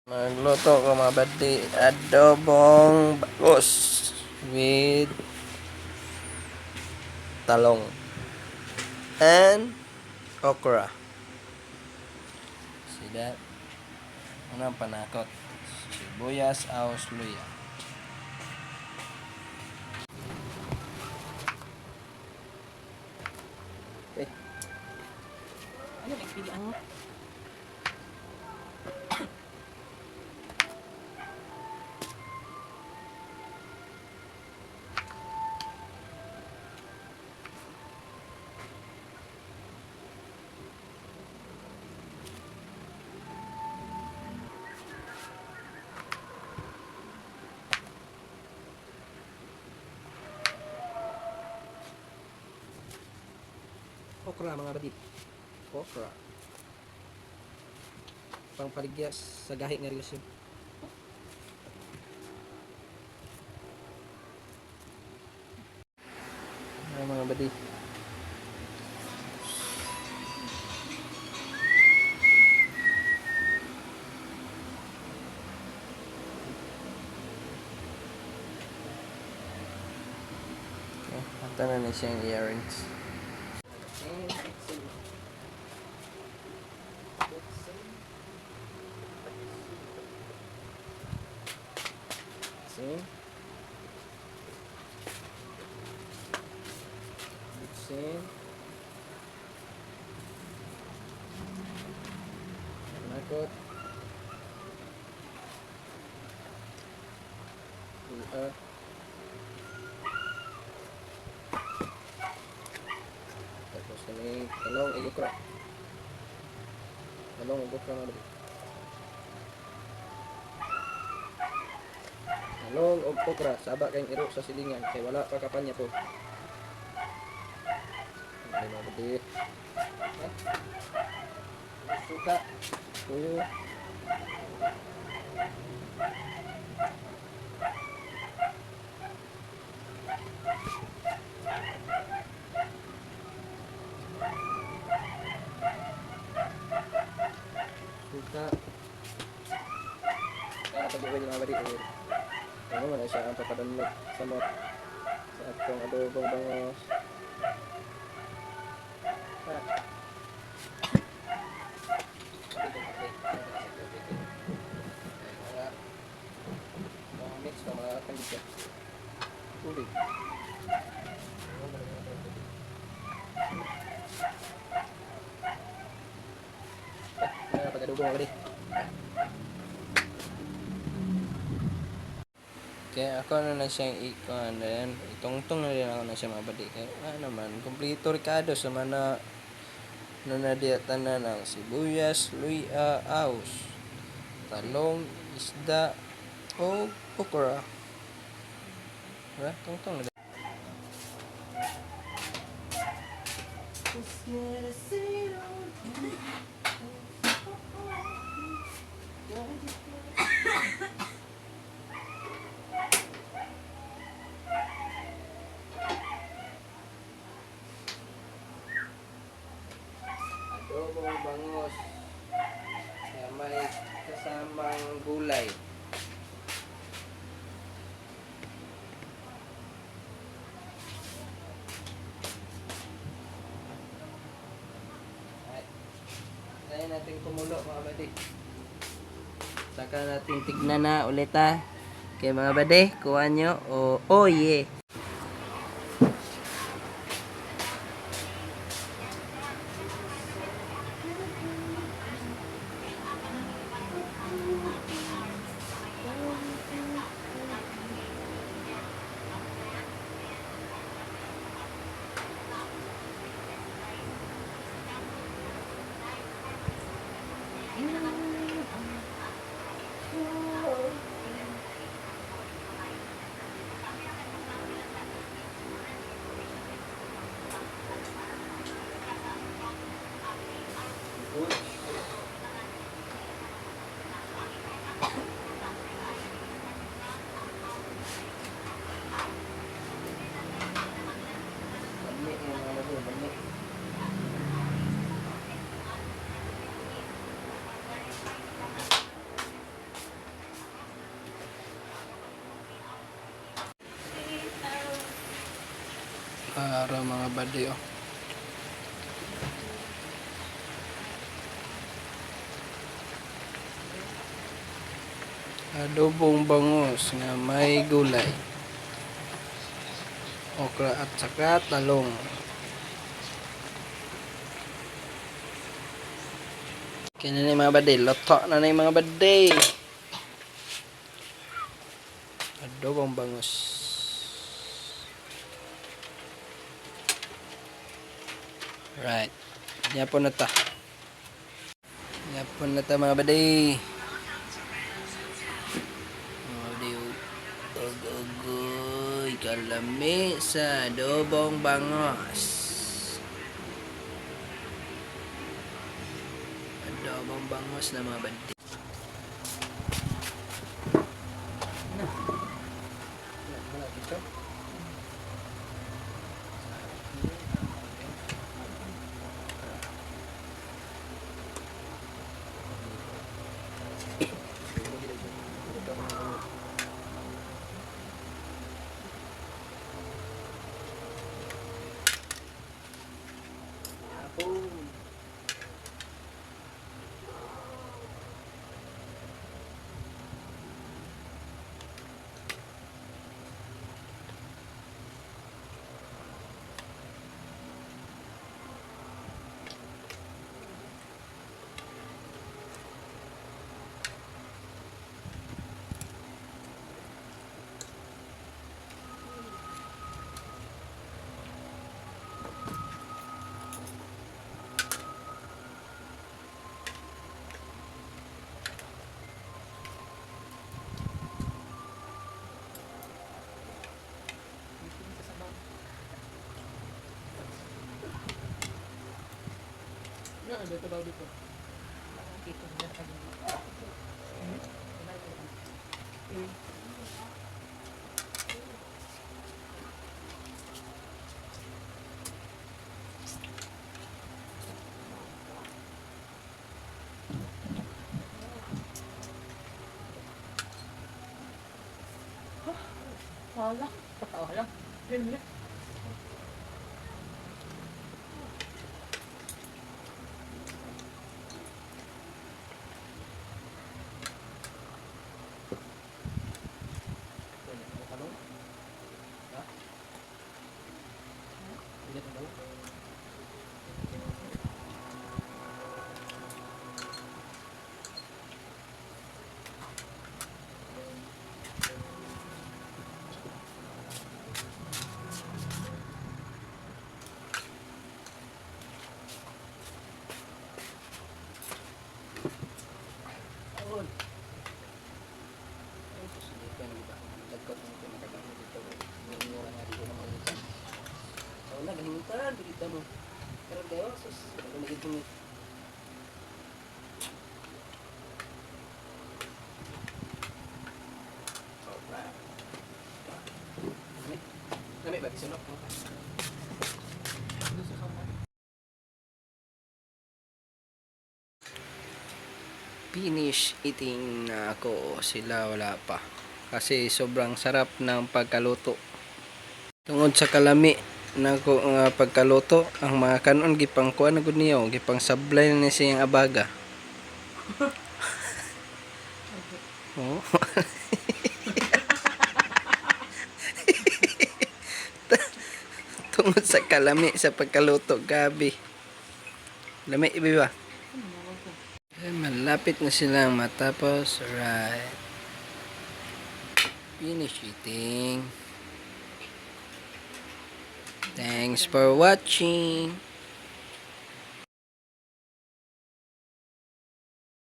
Magluto ko, mga buddy, adobong bangos with talong and okra. See that? Ano ang panakot? Sibuyas, ahos, luya. Eh, Ano, nagpili ang Okra, mga buddy. Okra. Pangpaligya sa gahi nga relasyon. Ayan, mga buddy. Okay, ata na na siyang earrings. See? Bitsin. Panakot. Luha. Tapos kami talong ug okra. Talong ug okra, mga buddy. Talong ug okra, saba kayong iro sa silingan kay wala pa kapanya po. Ay, mga buddy. Ha? Suka, tuyo. Suka. Kaya pag-uwi mga buddy. Ano man na siya ang papadunlok sa mot sa atong adobong bangos. Ah. Mga mix na mga kandiga. Tubig. Ah, pag-adobo, mga buddy. Kaya ako na na siyang ikuan din. Itungtong na din ako na siya, mga buddy. Kaya ano naman, kompleto rikado sa mana no na diya tanan ang sibuyas, luya, ahos, talong, isda, o okra. Diba? Tungtong na din. Adobong bangos na may kasamang gulay. Ay, tayo natin kumulo, mga buddy. Saka natin tignan na ulit ha. Okay, mga buddy, kuha nyo. Oh yeah. Badi oh. Adobong bangus nga may gulay. Okra at saka talong. Kaya na ni mga badi, luto na ni mga badi. Adobong bangus. Right. Yapon na ta. Yapon na ta mga badi. Mga badi, ug ugoy kalami sa adobong bangos. Adobong bangos na mga badi. Na. Wala dito. Yapon. Dito na kami. Wala. Wala. Yun na. Finish eating na ako. Sila wala pa. Kasi sobrang sarap ng pagkaluto. Tungod sa kalami nako nga pagkaluto, ang mga kanon gipang kuan na gud niyo, gipang sablay na ni siyang abaga. Oh. Tungod sa kalami sa pagkaluto, gabi. Lami ibi ba? Eh, malapit na silang matapos. Right. Finish eating. Thanks for watching.